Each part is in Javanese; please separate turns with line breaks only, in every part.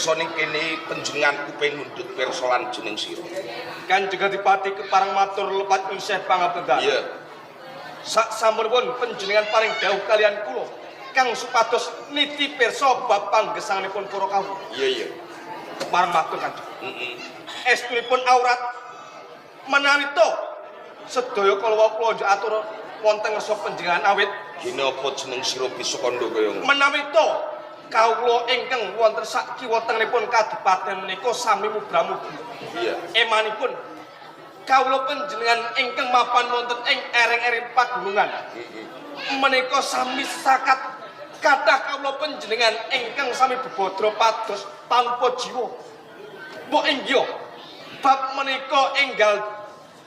pirsa ning kene panjenenganku penundut pirsa lan jeneng sira.
Kanjeng Adipati kepareng matur lepat nyuwun pangapunten.
Iya.
Sak sampunipun panjenengan paring dawuh kalian kula kang supados niti pirsa bab panggesanganipun para kawula.
Iya iya.
Kepareng matur Kanjeng.
Heeh.
Estunipun aurat menawi to sedaya kala wau kula njuk atur wonten ngersa panjenengan awit
Gene apa jeneng sira bisa kandha kaya ngono?
Menawi to kawula ingkang wonten sak kiwa tengenipun kadipaten menika sami mubramugi.
Iya.
Emanipun kawula panjenengan ingkang mapan wonten ing ereng-ereng pagunungan.
Heeh.
Menika sami sakat kathah kawula panjenengan ingkang sami bebadra pados pangupa jiwa. Mbok inggih bab menika enggal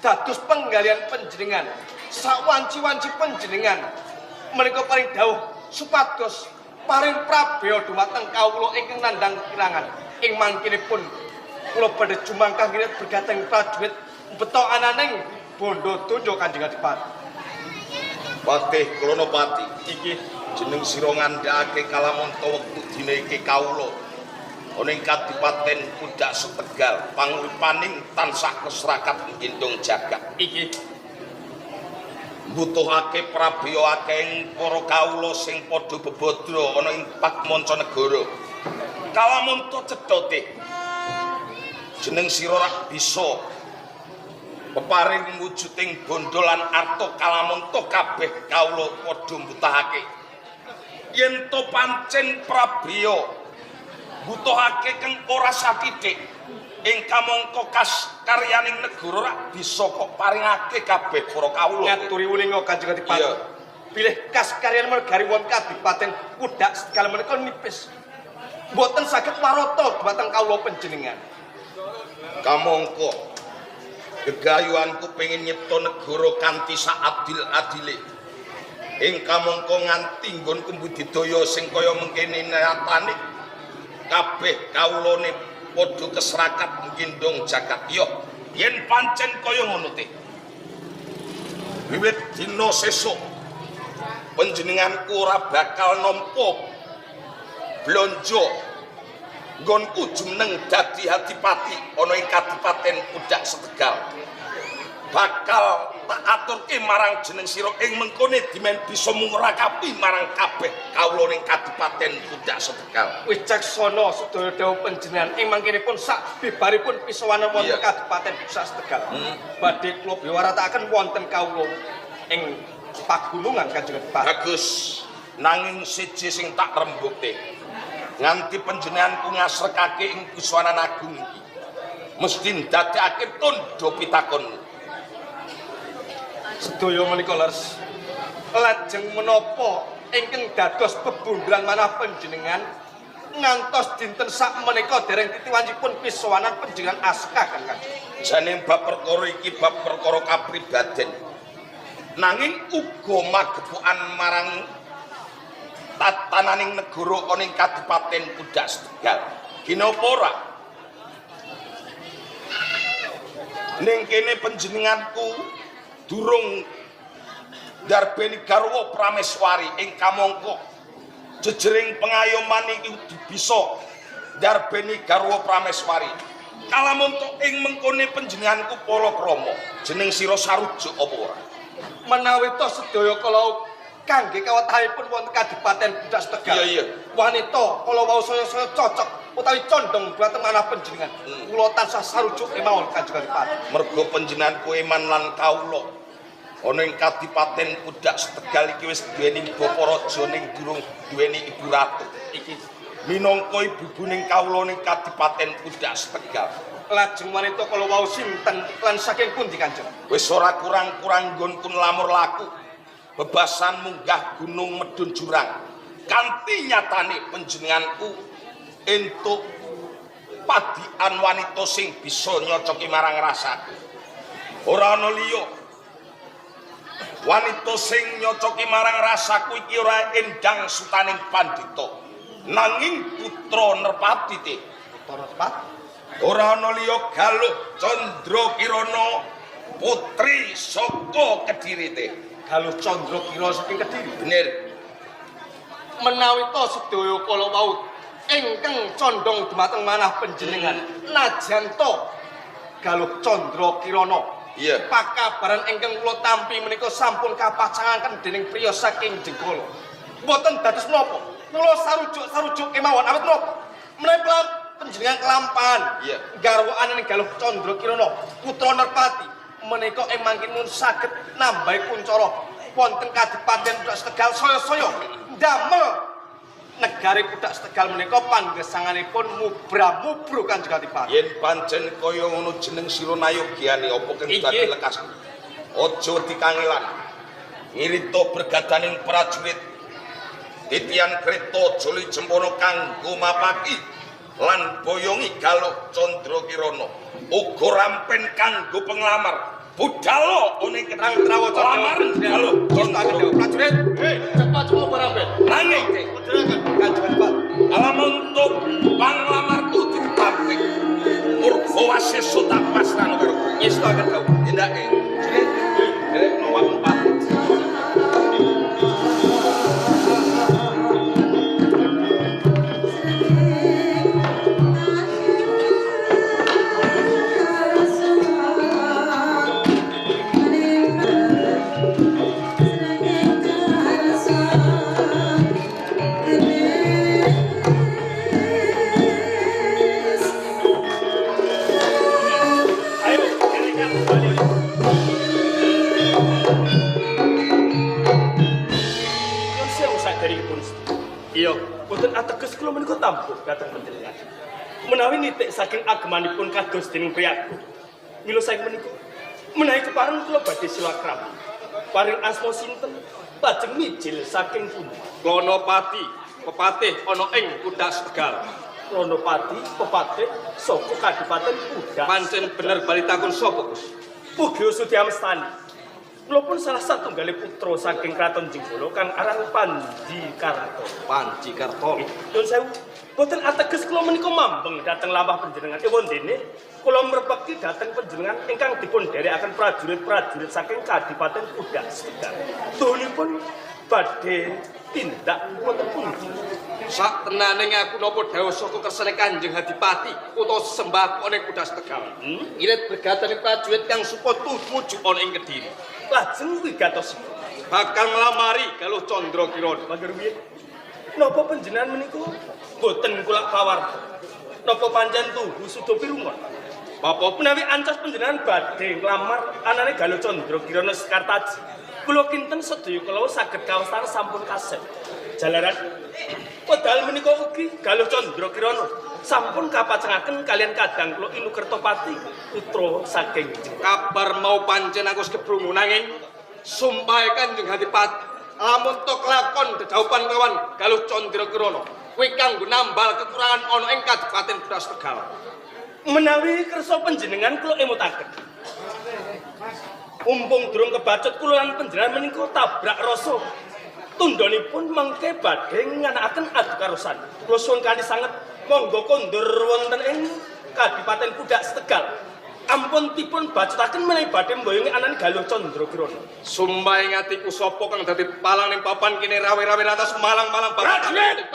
dados penggalian panjenengan. Sawanci-wanci panjenengan menika paring dawuh supados paring prabeya dumateng kawula ingkang nandhang kirangan. Ing mangkinipun kula badhe jumangkah ngirit bergateng prajurit beto ananing bondo donya Kanjeng Adipati.
Patih Klonopati,
Iki
jeneng sira ngandhakake kalamunta wektu dina iki kawula ana ing kadipaten Pudak Setegal panguripaning tansah kesrakat nggendong jagat.
Iki
Mbutuhake prabeya akeh para kawula sing padha bebadra ana ing Pakmanca negara. Kalamunta cethote jeneng sira rak bisa peparing wujuding bondo lan arta kalamunta kabeh kawula padha mbutahake. Yen to pancen prabeya mbutuhake kang ora sathithik ing kamangka kas karyaning negara rak bisa kok paringake kabeh para kawula.
Ngaturi wulinga Kanjeng Adipati.
Iya.
Bilih kas karyan negari wonten kadipaten Pudak Setegal menika nipis. Mboten saged warata dhumateng kawula panjenengan.
Kamangka gegayuhanku pengen nyipta negara kanthi saadil-adile. Ing kamangka nganti nggonku mbudidaya sing kaya mengkene nyatane kabeh kawulane padha kesrakat nggendong jagat. Yo, yen pancen kaya ngono te. Wiwit dina sesuk panjenenganku ora bakal nampa blonjo nggonku jumeneng dadi adipati ana ing kadipaten Pudak Setegal. Bakal tak aturke marang jeneng sira ing mengkone dimen bisa murakapi marang kabeh kawula ning kadipaten Pudak Setegal.
Wicaksana sedaya dawuh panjenengan ing mangkinipun sak bibaripun pisowanan wonten kadipaten Pudak Setegal. Badhe kula biwaratakaken wonten kawula ing pagunungan Kanjeng Adipati.
Bagus, nanging siji sing tak rembugte. Nganti panjenenganku ngasrekake ing Kuswanan Agung iki. Mesti ndadekake tandha pitakonmu.
Sedaya menika leres. Lajeng menapa ingkang dados bebundulan manah panjenengan ngantos dinten sak menika dereng titiwancipun pisowanan panjenengan askaken Kanjeng.
Jane bab perkara iki bab perkara kapribaden. Nanging uga magepokan marang tatananing negara ana ing Kadipaten Pudak Setegal. Kinapa ora? Ning kene panjenenganku durung darbeni garwa prameswari ing kamangka jejering pengayoman iki bisa darbeni garwa prameswari. Kalamunta ing mengkone panjenenganku palakrama, jeneng sira sarujuk apa ora?
Menawi to sedaya kala kangge kawetahipun wonten Kadipaten Pudak Setegal.
Iya, iya.
Wanita kala wau saya-saya cocok utawi condong dhumateng manah panjenengan. Kula tansah sarujuk kemawon Kanjeng Adipati.
Merga panjenenganku iman lan kawula ana ing Kadipaten Pudak Setegal iki wis duweni bapa raja ning durung duweni ibu ratu.
Iki
minangka ibu-ibuning kawula ning Kadipaten Pudak Setegal.
Lajeng wanita kala wau sinten lan saking pundi Kanjeng?
Wis ora kurang-kurang nggonku lamur laku. Bebasan munggah gunung medhun jurang. Kanthi nyatane panjenenganku entuk padian wanita sing bisa nyocoki marang rasaku. Ora ana liya. Wanita sing nyocoki marang rasaku iki ora endang sutaning pandhita. Nanging putra Nerpati te.
Putra Nerpati?
Ora ana liya Galuh Candra Kirana putri saka Kediri te.
Galuh Candra Kirana saking Kediri.
Bener.
Menawi ta sedaya kala wau Ingkang condong dumateng manah panjenengan. Najan to Galuh Candra Kirana.
Iya.
Pakabaran ingkang kula tampi menika sampun kapacangaken dening priya saking Jenggala. Mboten dados menapa. Kula sarujuk-sarujuk kemawon awit menapa? Menawi panjenengan kelampahan.
Iya.
Garwaane Galuh Candra Kirana, putra Nerpati menika ing mangkinipun saged nambahi kuncara wonten kadipaten Pudak Tegal saya-saya ndamel negari Pudak Tegal menika panggesanganipun mubra-mubru Kanjeng Adipati.
Yen pancen kaya ngono jeneng sira nayogyane apa kang dadi lekas. Aja dikangelan. Ngirita bergadaning prajurit. Titian kreta joli jempono kanggo mapaki lan boyongi Galuh Candra Kirana. Uga rampen kanggo penglamar. Budalo one
Terang trawaca
lamar Galuh Candra
prajurit.
Hei,
cepat semua rampen.
Nanging
Kanjeng Adipati.
Alamunto panglamarku ditampik. Murga wasesa tak pasrahno karo kowe.
Ngestokaken dawuh.
Tindake. Derek nomor 4.
Iya, boten ateges kula menika tampuh dhateng panjenengan. Menawi nitik saking agemanipun kados dening priyago. Mila saking menika menawi kepareng kula badhe silakrami. Paring asma sinten lajeng mijil saking pundi?
Klonopati, pepatih ana ing Pudak Tegal.
Klonopati, pepatih saka Kadipaten Pudak.
Pancen bener bali takon sapa, Gus?
Pugio Sudiamestani. Kula pun salah satunggale putra saking Kraton Jenggala kang aran Panji Kartolo.
Panji Kartolo.
Nyuwun sewu, boten ateges kula menika mambeng dhateng lampah panjenengan. Ewondene kula mrepeki dhateng panjenengan ingkang dipun dherekaken prajurit-prajurit saking Kadipaten Pudak Tegal. Tuhunipun badhe tindak wonten pundi?
Sak tenane aku napa dawuh saka kersane Kanjeng Adipati utawa sembah ana ing Pudak Tegal. Ngirit bergatane prajurit kang supa tumuju ana ing Kediri.
Lajeng wigatosipun
bakal nglamari Galuh Candra Kirana.
Mangga rumiyin. Napa panjenengan menika boten kulak pawarta? Napa pancen tuhu suda pirungon?
Bapak
menawi ancas panjenengan badhe nglamar anane Galuh Candra Kirana Sekartaji. Kula kinten sedaya kala saged kawastan sampun kasep. Jalaran wedal menika ugi Galuh Candra Kirana sampun kapacengaken kalian kadang kula Inu Kertopati putra saking
kabar mau pancen aku wis kebrungu nanging sumpahe Kanjeng Adipati lamun to kelakon dedhaupan kawan Galuh Candra Kirana kuwi kanggo nambal kekurangan ana ing Kadipaten Pudak Tegal.
Menawi kersa panjenengan kula emutaken. Mumpung durung kebacut kula lan panjenengan menika tabrak rasa. Tundhonipun mengke badhe nganakaken adu karosan. Kula suwun kanthi sanget monggo kondur wonten ing Kadipaten Pudak Tegal. Ampun dipun bacutaken menawi badhe mboyongi anane Galuh Candra Kirana.
Sumpah ing atiku sapa kang dadi palang ning papan kene rawe-rawe ratas malang-malang
Prajurit!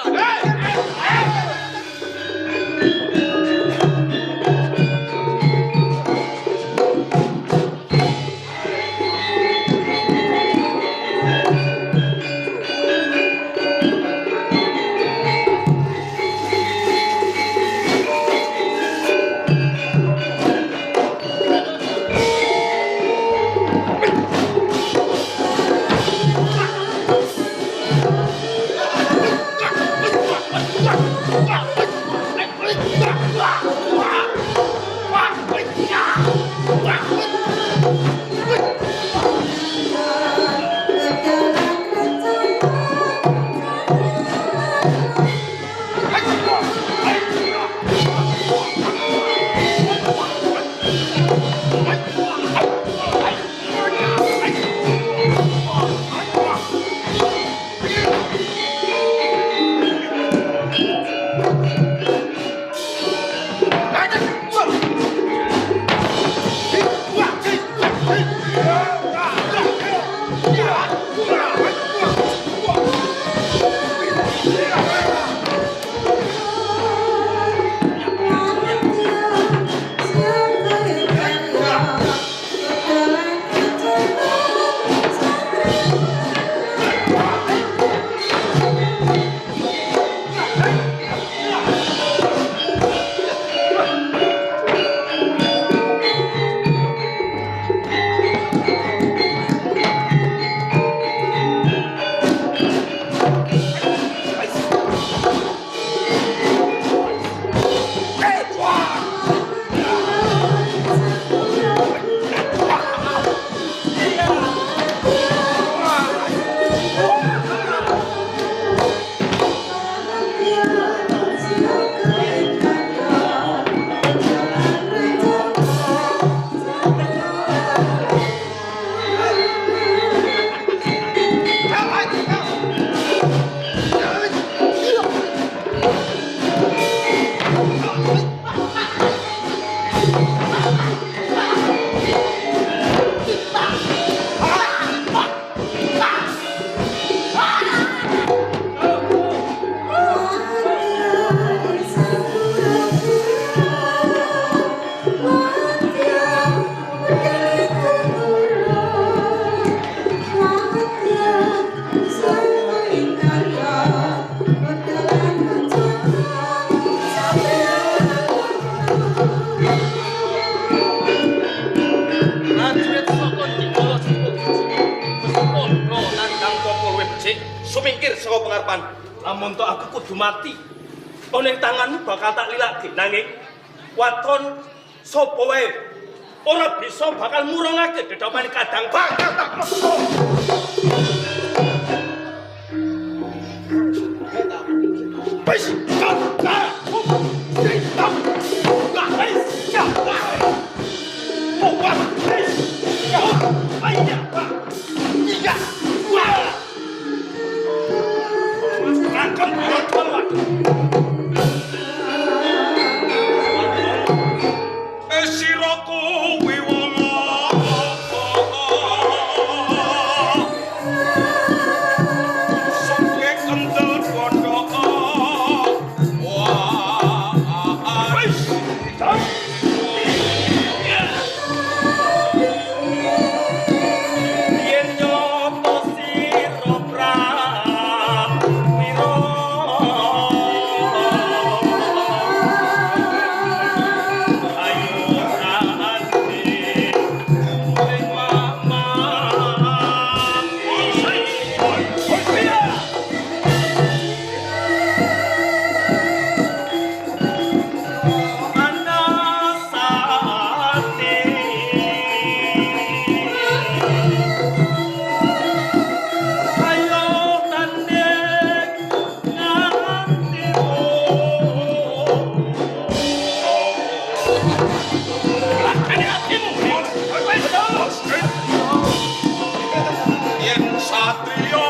kapan?
Lamun tok aku kudu mati. Ana ing tanganmu bakal tak lilake. Nanging waton sapa wae ora bisa bakal murungake dedhopane kadang bakal tak meksa. Wis,
Sira kuwi wong apa? Sugih kendel bondo. Wah.
Yen nyoto sira prawira, ayo ati ing Anasati. Ayo tanding nganti. Lakani atimu.
Yen satriya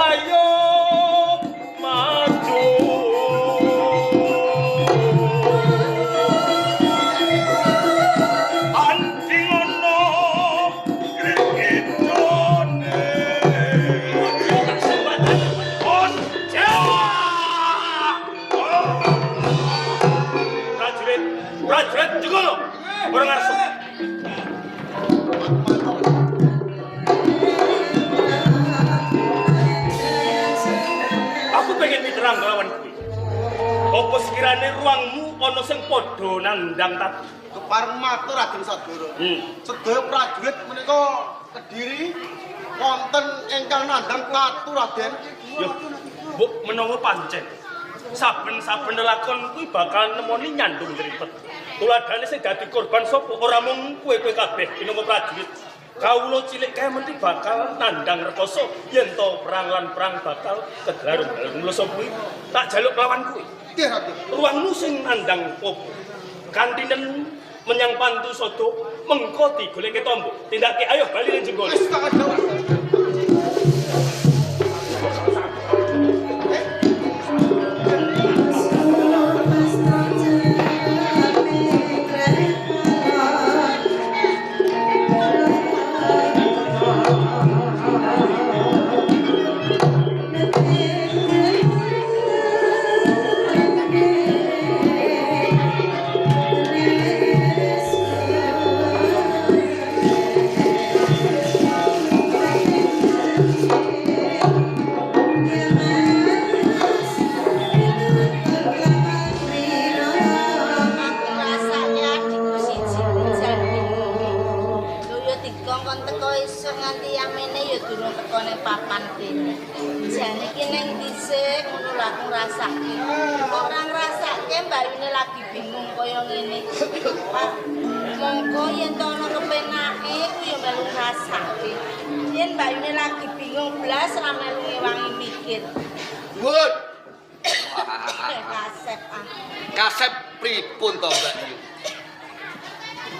Ayo maju.
Anti ngono krikitone.
Prajurit, prajurit cukup. Ora ngarso. Aku pengen diterang lawan kuwi. Apa sekirane ruangmu ana sing padha nandang tatu?
Kepareng matur Raden Sadoro. Sedaya prajurit menika Kediri wonten ingkang nandhang tatu Raden.
Yo, mbok menawa pancen. Saben-saben lelakon kuwi bakal nemoni nyandung ribet. Tuladhane sing dadi korban sapa ora mung kowe-kowe kabeh minangka prajurit. Kawula cilik kae mesti bakal nandhang rekoso yen to perang lan perang bakal kegelar. Mula sapa kuwi tak jaluk lawan kuwi.
Nggih Raden.
Ruangmu sing nandhang opo? Kantinen menyang Pantu Sodo mengko digoleke tombo. Tindake ayo bali ning Jenggala.
Wis tak ada.
Aku ngrasake adikku siji jan bingung. Lho ya dikongkon teko esuk nganti yamene ya durung teko ning papan kene. Jane iki ning dhisik ngono lho aku ngrasake. Kok ora ngrasake mbayune lagi bingung kaya ngene. Pak, mongko yen to ana kepenake ku ya melu ngrasake. Yen mbayune lagi bingung blas ora melu ngewangi mikir.
Nuwun.
Kasep ah.
Kasep pripun to Mbak Yu?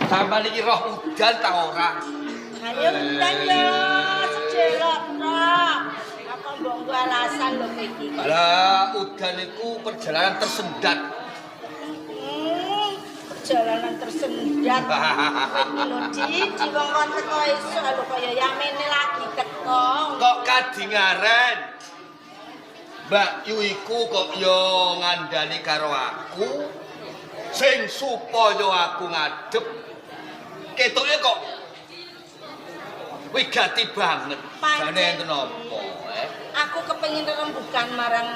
Sampeyan iki roh udan ta ora?
Ayo udan yo, sedelok tok. Apa mbok nggo alasan lho kowe iki kok.
Lah udan iku perjalanan tersendat.
Perjalanan tersendat. Kowe iki lho Di, wong kon teko esuk lho kaya yamene lagi teko.
Kok kadingaren? Mbak Yu iku kok yo ngandani karo aku sing supaya aku ngadep ketoke kok wigati banget. Jane enten apa?
Aku kepengin rembukan marang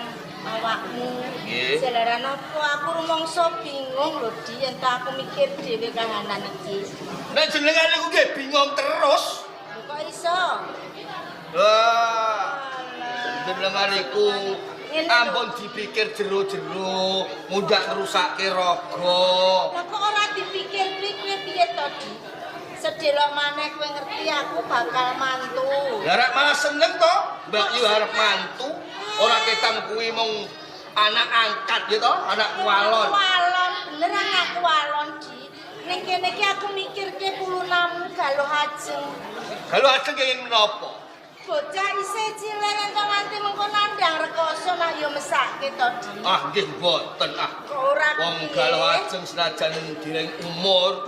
awakmu.
Nggih.
Jalaran apa aku rumangsa bingung lho Di yen ta aku mikir dhewe kahanan iki.
Nek jenengan niku nggih bingung terus.
Lho kok iso?
Wah, jenengan niku
Ngene lho.
ampun dipikir jero-jero, mundak ngrusake raga.
Lah kok ora dipikir kuwi kowe piye to, Di? Sedelok maneh kowe ngerti aku bakal mantu.
Lah rek malah seneng to, Mbak Yu arep mantu, ora ketang kuwi mung anak angkat ya to, anak walon.
Walon, bener anakku walon, Di. Ning kene iki aku mikirke pulunamu Galuh Ajeng.
Galuh Ajeng kenging menapa?
Bocah isih cilik ento nganti mengko nandhang rekoso nak ya mesake to, Di.
Ah nggih mboten ah.
Kok ora
Wong
piye?
Galuh Ajeng senajan dereng umur,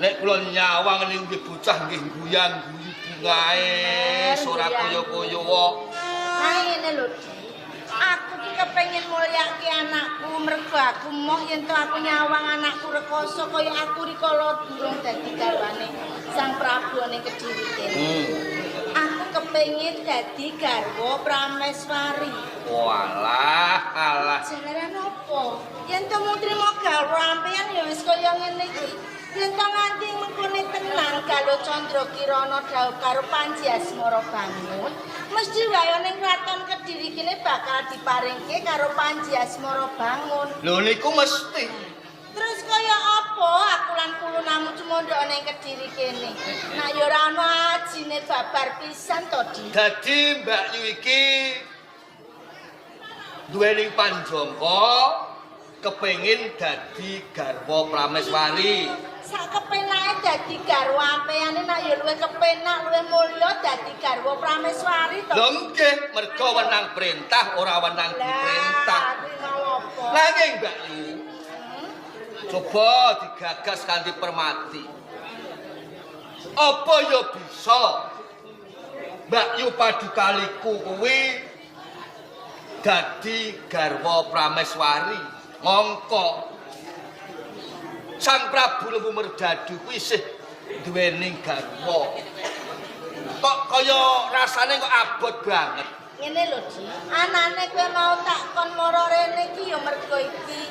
nek kula nyawang niku nggih bocah nggih guyang-guyu bungae, ora kaya-kaya wae.
Nah ngene lho, Di. Aku ki kepengin mulyake anakku mergo aku moh yen to aku nyawang anakku rekoso kaya aku rikala durung dadi garwane Sang Prabu ning Kediri kene. Aku kepengin dadi garwa Prameswari.
Walah, alah.
Jalaran apa? Yen to mung trimo garwa ampeyan ya wis kaya ngene iki. Yen to nganti mengkone tenan Galuh Candra Kirana dhaup karo Panji Asmara Bangun, mesti wae ning kraton Kediri kene bakal diparingke karo Panji Asmara Bangun.
Lho niku mesti.
Terus kaya apa aku lan pulunamu cumondhok ning Kediri kene? Nak ya ora ana ajine babar pisan to, Di.
Dadi Mbak Yu iki duweni panjangka kepengin dadi garwa Prameswari.
Sak kepenake dadi garwa ampeyane nak ya luwih kepenak, luwih mulya dadi garwa Prameswari to.
Lho nggih, mergo wenang perintah ora wenang diperintah.
Lah, kuwi mau apa?
Nanging Mbak Yu, coba digagas kanthi permati. Apa ya bisa Mbak Yu padukaliku kuwi dadi garwa Prameswari ngongko Sang Prabu Lembu Merdadu kuwi isih duweni garwa. Kok kaya rasane kok abot banget.
Ngene lho, Di. Anane kowe mau tak kon mara rene iki ya mergo iki.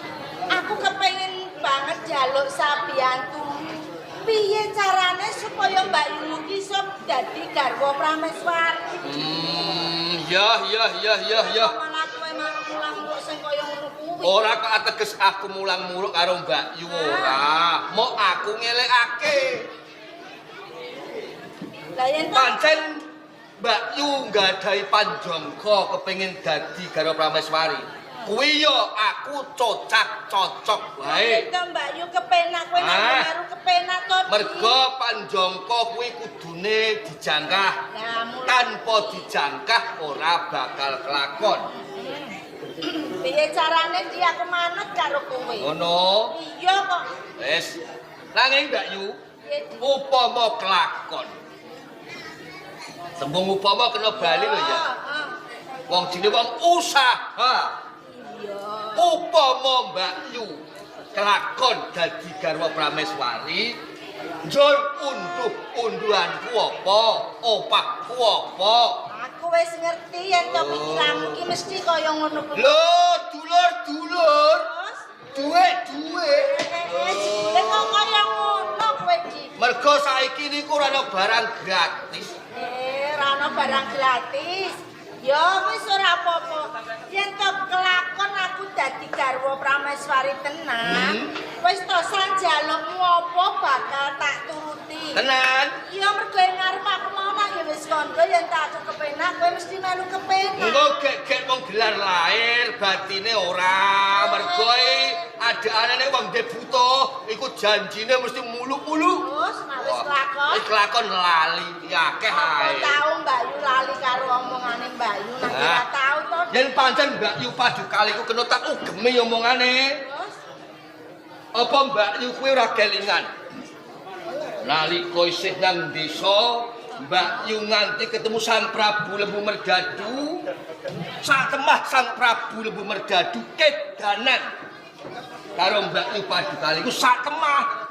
Aku kepengin banget njaluk sabiyantu. Piye carane supaya Mbak Yumu ki iso dadi garwa Prameswari?
Ya ya ya ya ya.
Malah kowe malah mulang muruk sing kaya ngono kuwi.
Ora kok ateges aku mulang muruk karo Mbak Yu ora. Mok aku ngelekake.
Lah yen to
Pancen Mbak Yu nggadahi panjangka kepengin dadi garwa Prameswari. Kuwi yo aku cocak cocok wae.
Yen to Mbak Yu kepenak kowe nek
Ah.
karo kepenak to. Di.
Mergo panjangka kuwi kudune dijangkah.
Lah mulai
Tanpa dijangkah ora bakal kelakon.
piye carane Di aku manut karo kowe?
Ngono.
Iya kok.
Wis. Nanging Mbak Yu,
Piye Di?
upama kelakon. Tembung upama kena bali lho ya.
Heeh.
Wong jenenge wong usaha.
Iya.
Upama Mbak Yu kelakon dadi garwa Prameswari, njur unduh-unduhanku apa, opahku apa?
Aku wis ngerti yen to pikiranmu ki mesti kaya ngono kuwi.
Lho, dulur-dulur,
Terus
duwe-duwe.
jebule kok kaya ngono kowe Di.
Mergo saiki niku ora ana barang gratis.
Ora ana barang gratis. Ya wis ora apa-apa. Yen to kelakon aku dadi garwa Prameswari tenan, wis to sanjalukmu apa bakal tak turuti.
Tenan.
Iya mergo ing ngarep aku mau nak ya wis kandha yen tak aku kepenak kowe mesti melu kepenak.
Engko gek-gek wong gelar lahir batine ora mergo adaanane wong ndek buta iku janjine mesti muluk-muluk.
Terus nek wis kelakon
Wis kelakon lali akeh
Apa
ae.
tau Mbak Yu lali karo omongane Mbak Yu nek
Ah.
ora tau to.
Yen pancen Mbak Yu padukaliku kena tak ugemi omongane.
Terus
Apa Mbak Yu kuwi ora kelingan? Nalika isih nang desa, Mbak Yu nganti ketemu Sang Prabu Lembu Merdadu. Satemah Sang Prabu Lembu Merdadu kedanan karo Mbak Yu padukaliku satemah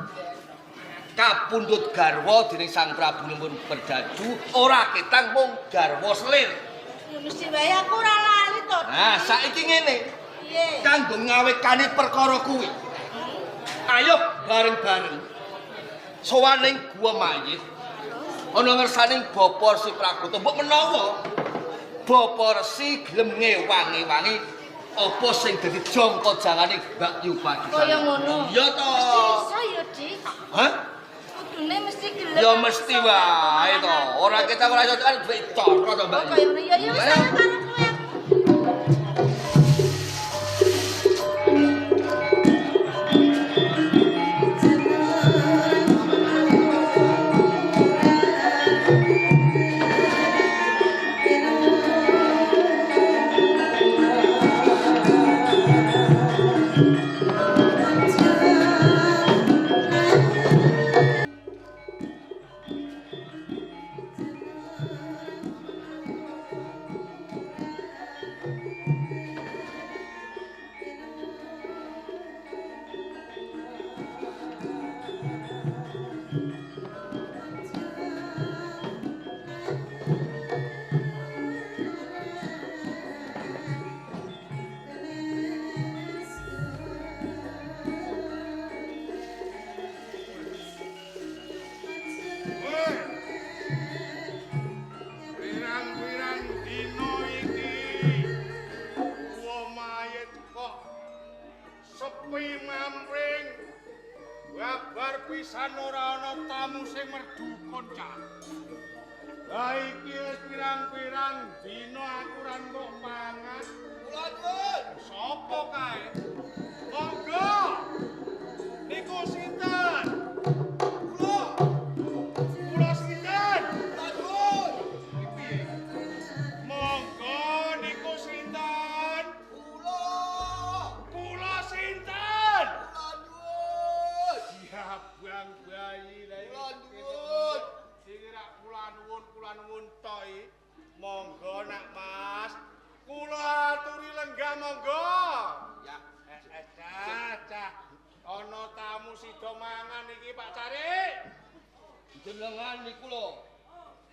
kapundhut garwa dening Sang Prabu Lembu Merdadu ora ketang mung garwa selir.
Ya mesti wae aku ora lali to.
Nah, saiki ngene.
Piye?
Kanggo ngawekane perkara kuwi. Ayo bareng-bareng. Sowan ning Gua Mayit. Ana ngersaning Bapak Resi Pragota, mbok menawa Bapak Resi gelem ngewangi-wangi apa sing dadi jangka jangane Mbak Yu Padi.
Kaya ngono.
Iya to.
Mesti iso ya, Dik.
Hah?
Kudune mesti gelem.
Ya mesti wae to. Ora kita ora iso kan duwe cara to, Mbak.
Oh, kaya ngono. Ya ya wis ayo karo kowe aku.
Pirang-pirang dina iki gua mayit kok sepi mamring. Babar pisan ora ana tamu sing merdukun cah. Lah iki wis pirang-pirang dina aku ora entuk pangan.
Kula nuwun.
Sopo kae? Monggo. Niku sinten?
Kula.
Kula sinten?
Kula nuwun.
Iki piye? Monggo niku sinten?
Kula.
Kula sinten?
Kula nuwun.
Ya bang bayi lha iki.
Kula nuwun.
Iki rak kula nuwun tok iki. Monggo nak Mas. Kula aturi lenggah monggo.
Ya.
Cah, cah. Ana tamu sida mangan iki Pak Carik.
Jenengan niku lho.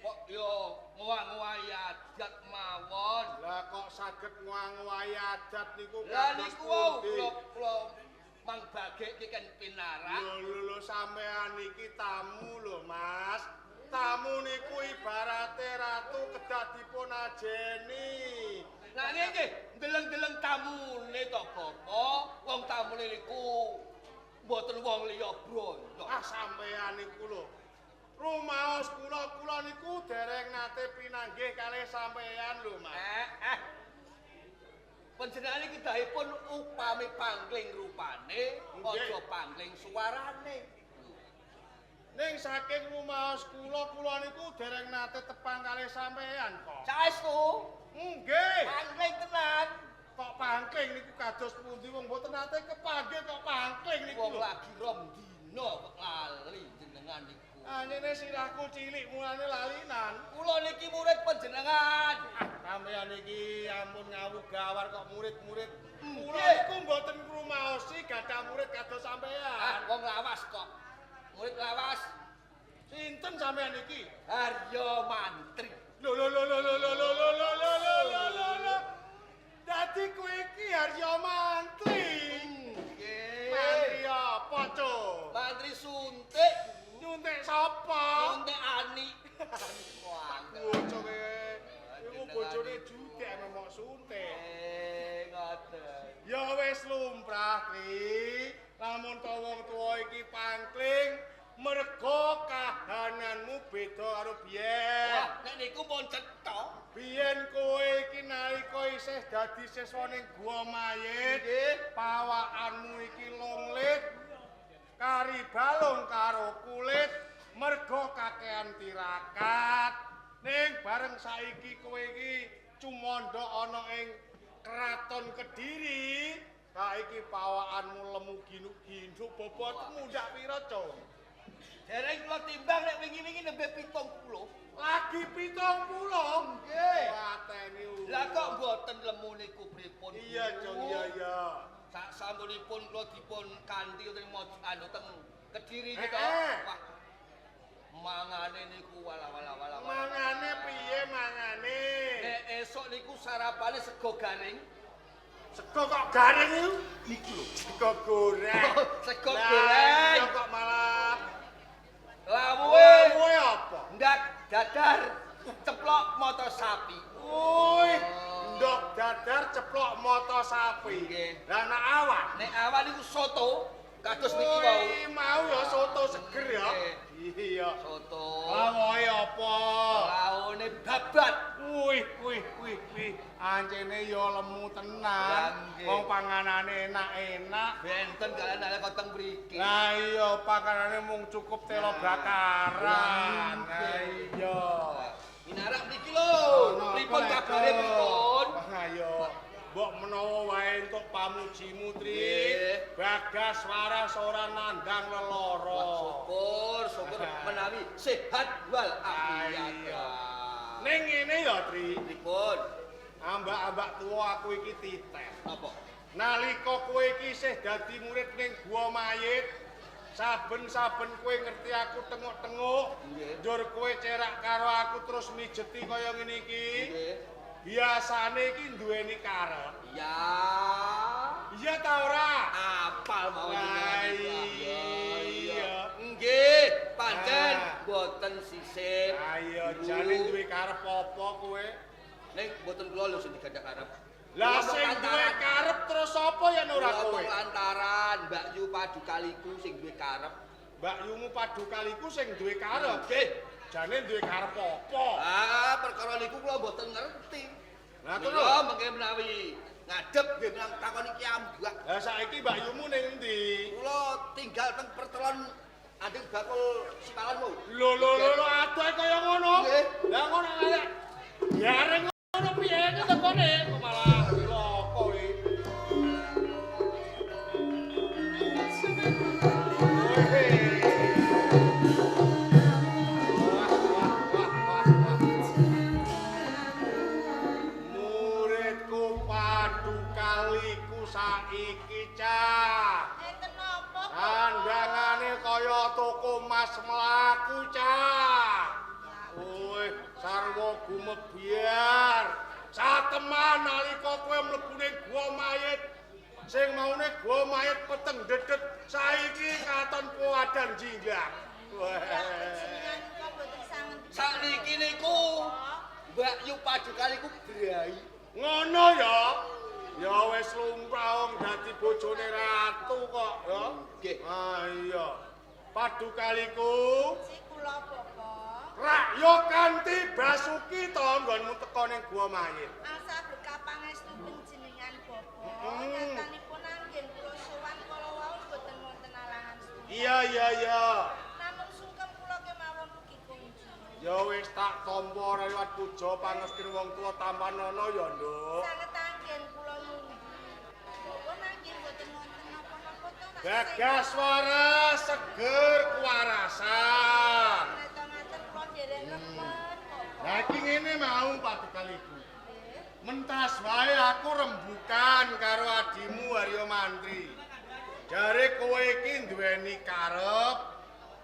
Kok ya ngowah-ngowahi adat mawon.
Lah kok saged ngowahi adat niku
Lah
kados
niku wau
pundi?
kula mang bageke kan pinarak.
Lho lho lho sampean iki tamu lho Mas. Tamu niku ibarate ratu kedah dipun ajeni.
Nah nggih, ndeleng-ndeleng tamune to Bapak, wong tamune niku mboten wong liya bronto.
Ah sampean niku lho. Rumaos kula kula niku dereng nate pinanggih kalih sampean lho Mas.
Panjenengan iki kedahipun upami pangling rupane, aja pangling suarane.
Ning saking rumaos kula kula niku dereng nate tepang kalih sampean kok.
Saestu?
Nggih.
Pangling tenan.
Kok pangling niku kados pundi wong mboten nate kepanggih kok pangling niku.
Wong lagi rom dina kok lali jenengan niku.
Anyene sirahku cilik mulane lalinan.
Kula niki murid panjenengan.
Ah, sampean iki ampun ngawuh gawar kok murid-murid. Kula
Nggih.
niku mboten ngrumaosi gadah murid kados sampean.
Ah, wong lawas kok. Murid lawas.
Sinten sampean iki?
Haryo Mantri.
Lho lho lho lho lho lho lho lho lho lho lho lho lho. Dadi kowe iki Haryo Mantri.
Nggih.
Mantri apa, Cuk?
Mantri suntik.
Nyuntik sapa?
Nyuntik ani.
Bocah kowe. Iku bojone judek memok suntik.
Ngoten.
Ya wis lumrah, Tri. Lamun to wong tuwa iki pangkling mergo kahananmu beda karo biyen.
Wah, nek niku pun cetha.
Biyen kowe iki nalika isih dadi siswa ning Gua Mayit, pawakanmu iki longlit, kari balung karo kulit, mergo kakean tirakat. Ning bareng saiki kowe iki cumandha ana ing Kraton Kediri, saiki pawakanmu lemu ginuk-ginuk, bobotmu ndak pira, Cung?
Dereng kula timbang nek wingi-wingi nembe 70.
Lagi 70?
Nggih.
Pateni.
Lah kok mboten lemu niku pripun?
Iya, Cung, iya, iya.
Sak sampunipun kula dipun kanthi utawi anu teng Kediri nika.
Heeh.
Wah. Mangane niku wala wala wala.
Mangane piye mangane?
Nek esuk niku sarapane sego garing.
Sego kok garing iku? Niku lho, sego goreng.
Sego goreng.
Lah kok malah
lawuhe.
Lawuhe apa?
Ndak dadar ceplok mata sapi.
Wih, ndok dadar ceplok mata sapi. Lah nek awan?
Nek awan niku soto kados niki wau.
Wih, mau ya soto seger ya. Iya.
Soto.
Lawuhe apa?
Lawuhe babat.
Wih, wih, wih, wih. Ancene ya lemu tenan. Wong panganane enak-enak.
Benten kalian nalika teng mriki.
Lah iya, panganane mung cukup telo bakaran. Lah iya.
Minarak mriki lho. Pripun kabare pripun?
Ayo. Mbok menawa wae entuk pamujimu, Tri. Bagas waras ora nandang leloro.
Syukur, syukur menawi sehat wal afiat.
Ning ngene ya, Tri.
Pripun?
Ambak-ambak tuwa aku iki titen.
Napa?
Nalika kowe iki isih dadi murid ning Gua Mayit, saben-saben kowe ngerti aku tenguk-tenguk, njur kowe cerak karo aku terus mijeti kaya ngene iki. Biasane iki duweni karep.
Iya.
Iya ta ora?
Apal mawon
jenengan. Iya.
Nggih, pancen mboten sisip.
Ayo jane duwe karep apa kowe?
Ning mboten kula lho sing digandak karep.
Lah sing duwe karep terus sapa yen ora kowe?
Lantaran Mbak Yu Padukaliku sing duwe karep.
Mbak Yumu Padukaliku sing duwe karep.
Nggih.
Jane duwe karep apa?
Ah, perkara niku kula mboten ngerti.
Lah terus
mengke menawi ngadep nggih menang takoni ki ambak.
Lah saiki Mbak Yumu ning endi?
Kula tinggal teng pertelon anding bakul sipalan mau.
Lho lho lho adoh kaya ngono. Lah ngono kaya garing ngono piye iki tekone kok malah cilaka iki. Muridku Padukaliku saiki cah.
Enten napa?
Sandangane kaya toko mas mlaku cah. Wih, sarwa gumebyar. Sateman nalika kowe mlebu ning gua mayit, sing maune gua mayit peteng dedet, saiki katon puadan jinglang. Wah.
Sakniki niku Mbak Yu Padukaliku brai.
Ngono ya. Ya wis lumrah wong dadi bojone ratu kok ya.
Nggih.
Ah iya. Padukaliku
Si kula Bapak.
Rak yo kanthi basuki to nggonmu teko ning gua mayit.
Asal berkah pangestu panjenengan Bapak. Nyatanipun anggen kula sowan kala wau mboten wonten alangan setunggal.
Iya iya iya.
Namung sungkem kula kemawon mugi kunjung.
Ya wis tak tampa liwat puja pangestune wong tuwa tampanana ya, Nduk.
Sanget anggen kula nyuwun. Bapak nangge mboten wonten napa-napa to.
Bagas waras seger kuwarasan. Lah iki ngene mau Padukaliku. Mentas wae aku rembukan karo adimu Haryo Mantri. Jare kowe iki duweni karep,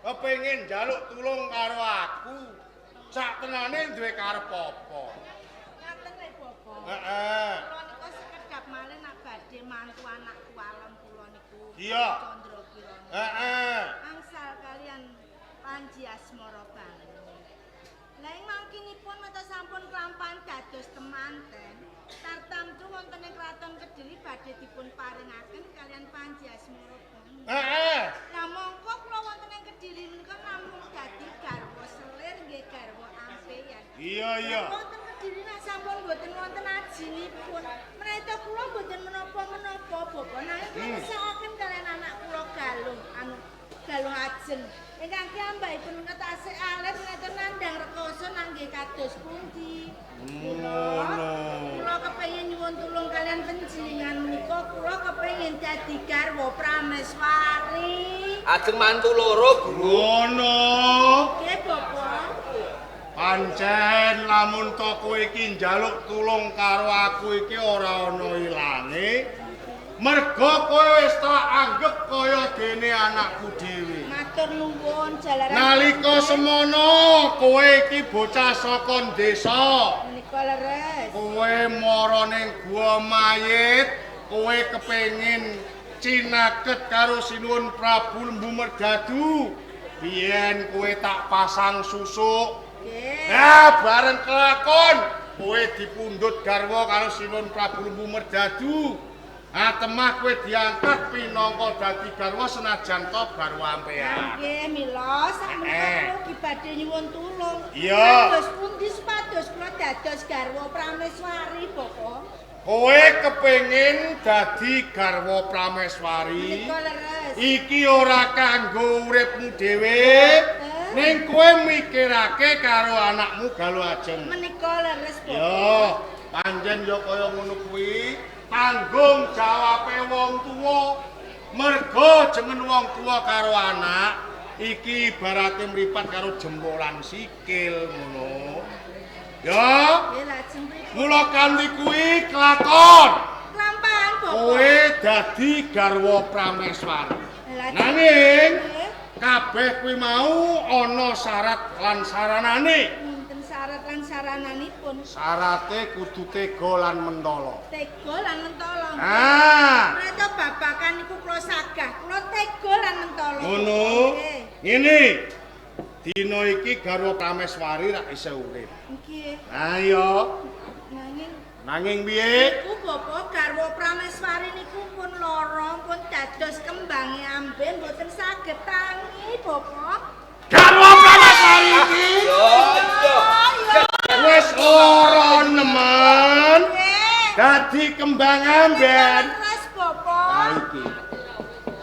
kepengin njaluk tulung karo aku. Sak tenane duwe karep apa?
Ngaten lho, Bapak.
Heeh.
Kula nika sekedhap malih nak badhe mantu anak kualem kula niku.
Iya.
Candra Kirana.
Heeh.
Angsal kalian Panji Asmara Bangun. Lah ing mangkinipun meta sampun kelampahan dados temanten, tartamtu wonten ing kraton Kediri badhe dipun paringaken kalian Panji Asmara Bangun.
Heeh.
Lah mongko kula wonten ing Kediri menika namung dadi garwa selir nggih garwa ampeyan.
Iya iya.
Wonten Kediri nak sampun mboten wonten ajinipun. Menawi kula mboten menapa-menapa Bapak nanging kula ngesakaken kalian anak kula Galuh anu Galuh Ajeng. Ingkang piyambakipun menika tasih alit menawi nandhang rekoso nangge kados pundi.
Ngono.
Kula kepengin nyuwun tulung kalian panjenengan menika kula kepengin dadi garwa prameswari.
Ajeng mantu loro, Guru.
Ngono.
Nggih, Bapak.
Pancen lamun to kowe iki njaluk tulung karo aku iki ora ana ilange. Mergo kowe wis tak anggep kaya dene anakku dhewe.
Matur Matur nuwun jalaran.
Nalika semono kowe iki bocah saka desa.
Menika leres.
Kowe mara ning gua mayit, kowe kepengin cinaket karo Sinuwun Prabu Lembu Merdadu. Biyen kowe tak pasang susuk.
Nggih.
Nah, bareng kelakon kowe dipundhut garwa karo Sinuwun Prabu Lembu Merdadu. Ah, temah kowe diangkat pinangka dadi garwa senajan to garwa ampean.
Nggih, mila sakmenika kula ugi badhe nyuwun tulung.
Iya.
Dados pundi supados kula dados garwa Prameswari, Bapak?
Kowe kepengin dadi garwa Prameswari.
Menika leres.
Iki ora kanggo uripmu dhewe, ning kowe mikirake karo anakmu Galuh Ajeng.
Menika leres, Bapak.
Ya, pancen ya kaya ngono kuwi, tanggung jawabe wong tuwa. Mergo jeneng wong tuwa karo anak iki ibarate mripat karo jempolan sikil ngono. Ya,
Nggih, lajeng pripun?
mula kanthi kuwi kelakon.
Kelampahan, Bapak.
Kowe dadi garwa Prameswari.
Lajeng-
Nanging
Nggih.
kabeh kuwi mau ana syarat lan saranane.
Wonten syarat lan sarananipun.
Syarate kudu tega lan mentala.
Tega lan mentala.
Ah,
Mereka babakan niku kula sagah, kula tega lan mentala.
ngono.
Nggih.
Ngene. Dina iki garwa Prameswari rak isih urip.
Nggih.
Lah iya,
Nanging
nanging piye?
niku Bapak garwa Prameswari niku pun lara, pun dados kembange ambe mboten saged tangi, Bapak.
Garwa Prameswari iki
Iya.
wis lara nemen.
Nggih.
Dadi kembang amben.
Leres, Bapak.
Lah iki.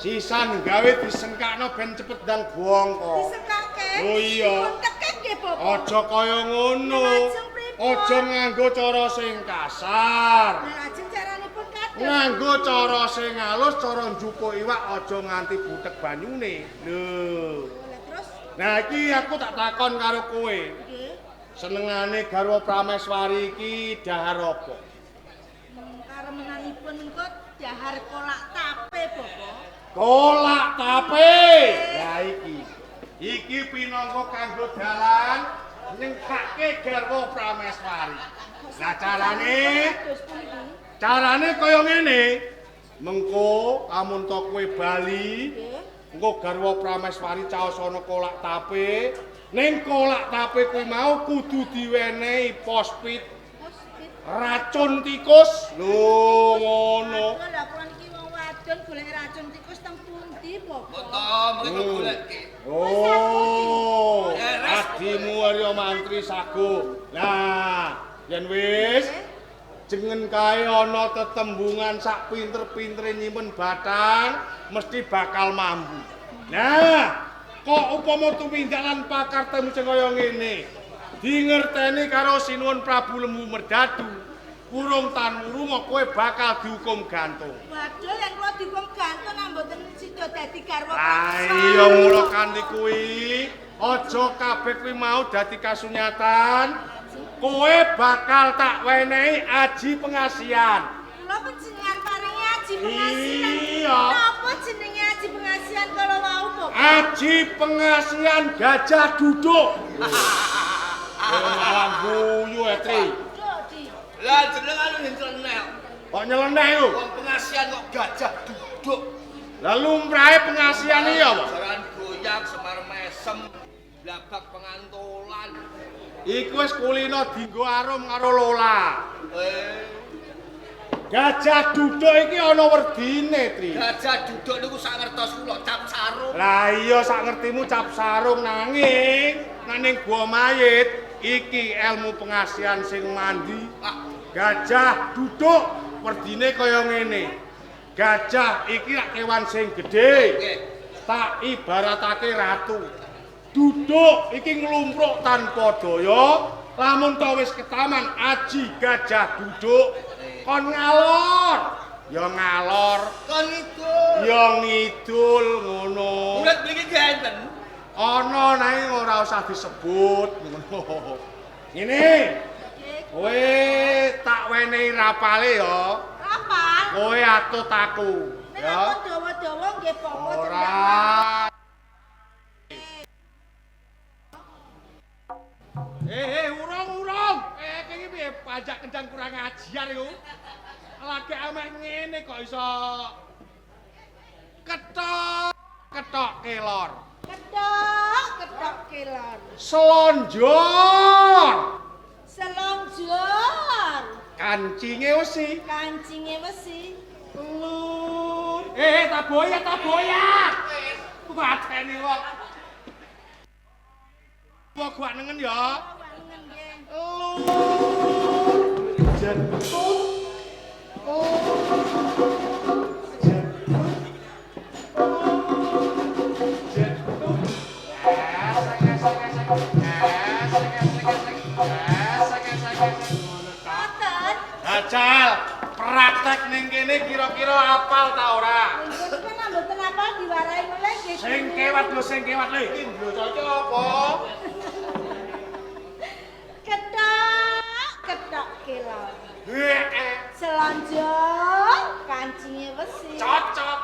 Sisan gawe disengkakno ben cepet ndang bongko.
Disekake.
Oh iya.
Dipun tekek nggih, Bapak.
Aja kaya ngono.
Lajeng pripun?
Aja nganggo cara sing kasar.
Lah lajeng caranipun kados.
Nganggo cara sing halus, cara njupuk iwak aja nganti butek banyune. Lho.
Lah terus
Nah iki aku tak takon karo kowe.
nggih.
Senengane garwa Prameswari iki dahar apa?
Karemenanipun menika dahar kolak tape, Bapak.
Kolak tape. Lah iki. Iki pinangka kanggo dalan nyengkake garwa Prameswari. Lah carane
Kados pundi?
Carane kaya ngene. Mengko amun to kowe bali,
Nggih.
engko garwa Prameswari caos ana kolak tape. Ning kolak tape kuwi mau kudu diwenehi pospit
Pospit.
racun tikus. Lho ngono.
Lah kula niki wong wadon golek racun tikus teng pundi, Bapak?
Betul, mriki goleke.
Oh, adimu Arya Mantri Sago. Nah, yen wis jengen kae ana tetembungan sak pinter-pintere nyimpen batang mesti bakal mambu. Nah, kok upama tumindak lan pakartemu sing kaya ngene dingerteni karo Sinuwun Prabu Lembu Merdadu, urung tan wurung kowe bakal dihukum gantung.
Waduh, yen kula dihukum gantung nang mboten sida dadi garwa
Lah
Prameswari.
iya mula kanthi kuwi aja kabeh kuwi mau dadi kasunyatan. Kowe bakal tak wenehi aji pengasihan.
Kula panjenengan paringi aji pengasihan.
Iya.
Napa jenenge aji pengasihan kala wau, Bapak?
Aji pengasihan gajah duduk. Kowe malah guyu Etri.
Duduk di.
Lah jenengan nyeleneh.
Kok nyeleneh yo?
Wong pengasihan kok gajah duduk.
Lah lumrahe pengasihan iki apa?
Jaran goyang, semar mesem, blabak pengantolan.
Iku wis kulino dinggo arum karo Lola.
Eh,
Gajah duduk iki ana werdine, Tri.
gajah duduk niku sak ngertos kula cap sarung.
Lah iya sak ngertimu cap sarung nanging nang ning gua mayit iki ilmu pengasihan sing mandi.
Ah,
Gajah duduk werdine kaya ngene. Gajah iki rak kewan sing gedhe.
nggih.
Tak ibaratake ratu. Duduk iki nglumpruk tanpa daya, lamun to wis ketaman aji gajah duduk kon ngalor. Ya ngalor,
Kon ngidul.
ya ngidul ngono.
Murid mriki nggih enten.
Ana nanging ora usah disebut ngono. Ngene, kowe tak wenehi rapale ya.
Rapal.
Kowe atut aku,
Nek
ya.
ampun dawa-dawa nggih Bapak.
Ora. Panjak kendang kurang ajar iku. Lagi ameh ngene kok iso ketok ketok kelor.
Ketok ketok kelor.
Selonjor.
Selonjor.
Kancinge wesi.
Kancinge wesi.
Lur. Eh, taboya taboya. Mateni kok. Kok gua nengen ya.
Nengen nggih.
Lur. Jentut. Oh. Jentut. Jentut. Esek esek esek. Esek esek esek. Esek esek esek.
Ngoten.
Jajal, praktek ning kene kira-kira apal ta ora?
Nggih, kan mboten apal diwarahi mulai nggih.
Sing kewat lho, sing kewat lho. Iki ndlocok iki apa?
Ketok ketok kelor.
Heeh.
Selonjor kancinge wesi.
Cocok.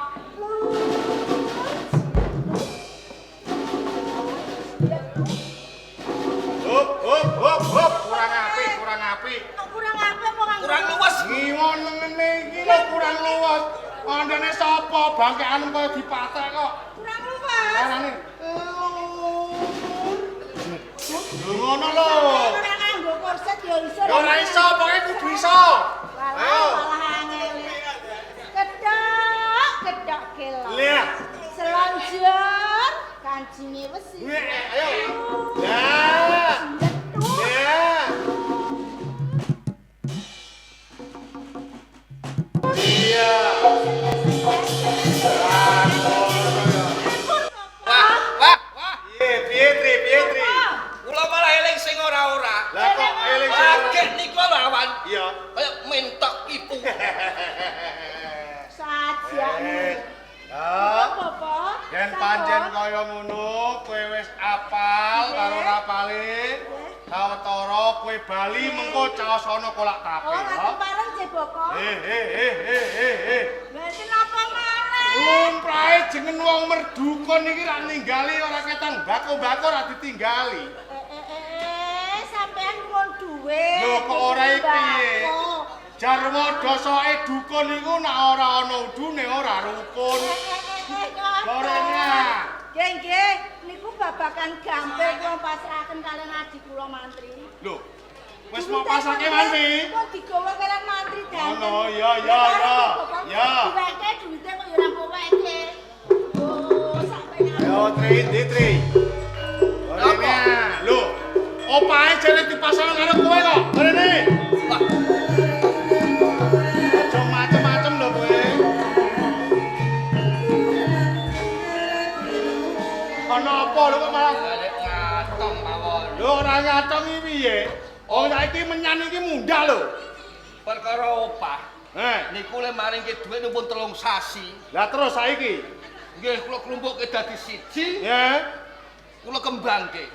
Hop hop hop hop, kurang apik, kurang apik.
Kok kurang apik apa kang?
Kurang luwes.
Ngiwo nengene iki lho kurang luwes. Kandhane sapa bangkekan kaya dipatek kok.
Kurang luwes.
Arane lho ngono lho.
Ora nganggo korset ya iso.
Ya ora iso, pokoke kudu iso. Ayo.
Walah angel. Ketok ketok kelor.
Lihat.
Selonjor kancinge wesi.
Ayo. Ya. Ya. Iya.
Wah, wah, wah.
Piye, piye Tri, piye Tri?
Kula malah eling sing ora-ora.
Lah kok eling sing ora?
Lagek niku lawan.
Iya.
Kaya mentok kipu.
Sajane.
Ya.
Apa?
Yen pancen kaya ngono, kowe wis apal karo rapale. Sawetara kowe bali mengko caosana kolak tape.
Oh, ngaten pareng nggih, Boko.
Eh eh eh eh eh eh.
Mboten napa malih.
Lumrahe jeneng wong merdukun iki rak ninggali ora ketang bako-bako ora ditinggali.
Eh, sampean nyuwun dhuwit.
Lho kok ora iki piye? Jarwo dosoke dukun iku nek ora ana udune ora rukun. Gorengan.
Nggih, nggih, niku babakan gampil kula pasrahaken kaliyan adi kula mantri.
Lho, wis mau pasake mantri?
Kok digawa kaliyan mantri danten.
Ngono, ya ya ya. Ya.
Diweke duwite kok ya ora mbok weke. Oh, sampeyan.
Ayo Tri, ndi Tri? Gorengan. Lho, opahe jane dipasang karo kowe kok. Rene.
Wah,
Aja macem-macem lho kowe. Ana apa lho kok malah
balik ngatong mawon.
lho ora ngatong iki piye? Wong saiki menyan iki mundhak lho.
Perkara opah.
Eh,
Niku le maringke dhuwit numpun 3 sasi.
lah terus saiki.
Nggih, kula klumpukke dadi siji,
Ya.
kula kembangke.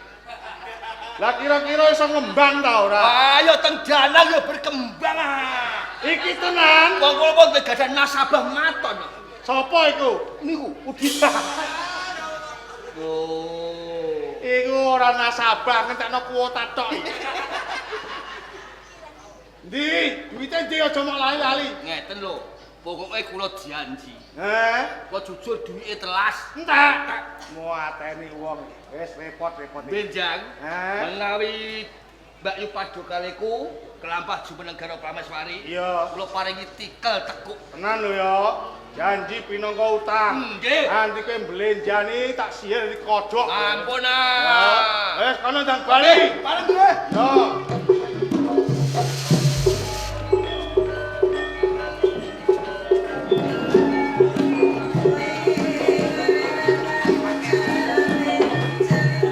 Lah kira-kira iso ngembang ta ora?
Wah, ya teng dalan ya berkembang ah.
Iki tenan.
Wong kula pun gadah nasabah maton.
Sopo iku?
Niku.
Udita.
Lho.
Iku ora nasabah ngentekno kuota tok. Ndi? Duwite ndi aja mok lali-lali.
Ngeten lho. Pokoke kula janji.
Eh,
Kula jujur duwike telas.
entek. Muateni wong. Wis repot-repot iki.
Benjang.
Eh?
Menawi Mbak Yu padha kaliku kelampah jumeneng garwa Prameswari.
Iya.
Kula paringi tikel tekuk.
Tenan lho ya. Janji pinangka utang.
Nggih.
Nanti kowe mblenjani tak sihir di kodhok.
Ampun
Ya.
ah.
Wis kono ndang bali.
Bareng nggih.
Yo.